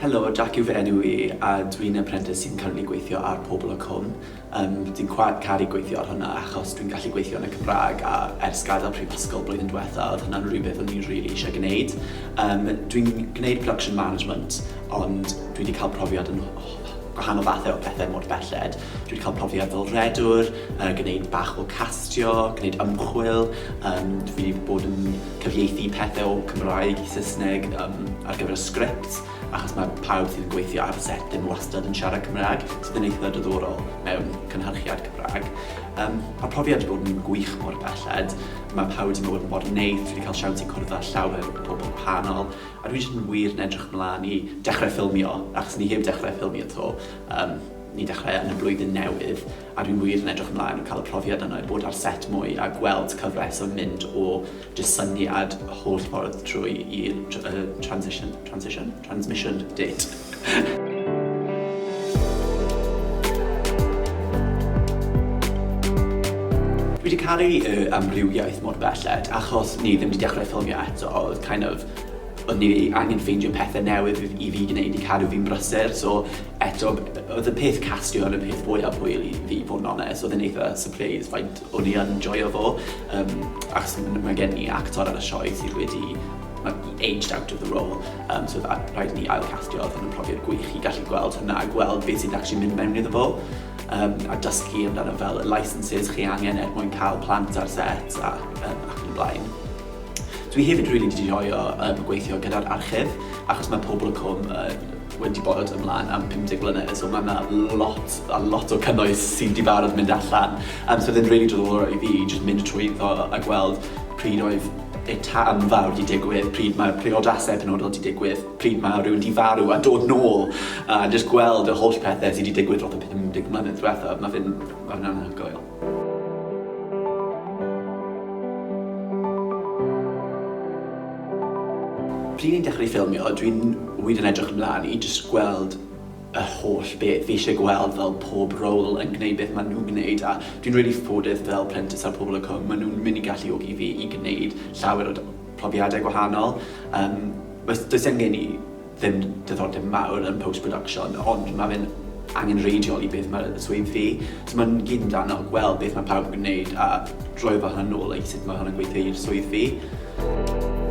Helo, Jack yw fy enw i a dwi'n apprentice sy'n currently gweithio ar Pobl y Cwm. Um, dwi'n caru gweithio ar hwnna achos dwi'n gallu gweithio yn y Cymraeg a ers gadael prifysgol blwyddyn diwetha oedd hwnna'n rhywbeth o'n i'n rili eisiau gwneud. Um, dwi'n gwneud production management ond dwi wedi cael profiad yn gwahanol fathau o pethau mor belled. Dwi wedi cael profiad fel redwr, uh, gwneud bach o castio, gwneud ymchwil, um, dwi wedi bod yn cyfieithu pethau o Cymraeg i Saesneg um, ar gyfer y sgript, achos mae pawb sydd yn gweithio ar y set ddim wastad yn siarad Cymraeg, sydd yn eitha diddorol mewn cynhyrchiad Cymraeg. Um, mae'r profiad wedi bod yn gwych mor belled. Mae pawb wedi bod yn mor neis, dwi wedi cael siawns i cwrdd â llawer o bobl gwahanol, a dwi jyst yn wir yn edrych ymlaen i dechrau ffilmio, achos ni heb dechrau ffilmio 'to. Um, ni dechrau yn y blwyddyn newydd, a dwi'n wir yn edrych ymlaen o cael y profiad yna i bod ar set mwy a gweld cyfres yn mynd o jyst syniad holl ffordd trwy i'r uh, transition, transition, transmission date. Dwi wedi caru y amrywiaeth mor belled achos ni ddim wedi dechrau ffilmio eto, oedd kind of o'n i angen ffeindio pethau newydd i fi gwneud i cadw fi'n brysur, so eto, oedd y peth castio yn y peth fwyaf hwyl i fi, fod yn onest, oedd yn eitha surprise faint o'n i yn joio fo, um, achos mae gen i actor ar y sioe sydd wedi aged out of the role, um, so that rhaid i ni ail-castio, oedd yn profiad gwych i gallu gweld hwnna a gweld beth sydd actually mynd mewn iddo fo, um, a dysgu amdano fel y licenses chi angen er mwyn cael plant ar set a, um, ac yn y blaen. Dwi hefyd rili 'di joio yym gweithio gyda'r archif, achos mae Pobl y Cwm yn wedi bod ymlaen am 50 mlynedd, so mae 'na lot a lot o cynnwys sydd 'di barod mynd allan. Um, so oedd e'n rili diddorol i fi jyst mynd trwyddo a gweld pryd oedd y tân fawr 'di digwydd, pryd mae priodasau penodol 'di digwydd, pryd mae rhywun 'di farw a dod nôl, a jyst gweld y holl pethau sydd 'di digwydd dros y 50 mlynedd diwethaf, mae fe'n ma fe'n anhygoel. Pryd ni'n dechrau ffilmio, dwi'n wir yn edrych ymlaen i jyst gweld y holl beth. Fi eisiau gweld fel pob rôl yn gwneud beth maen nhw'n gwneud a dwi'n really ffodus fel prentis ar Pobl y Cwm, maen nhw'n mynd i galluogi fi i gwneud llawer o profiadau gwahanol. Um, does angen i ddim diddordeb mawr yn post-production, ond mae fe'n angenrheidiol i beth mae swydd fi. So mae'n gyd amdano gweld beth mae pawb yn gwneud a droi fo hwnna nôl i sut mae hwnna'n gweithio i'r swydd fi.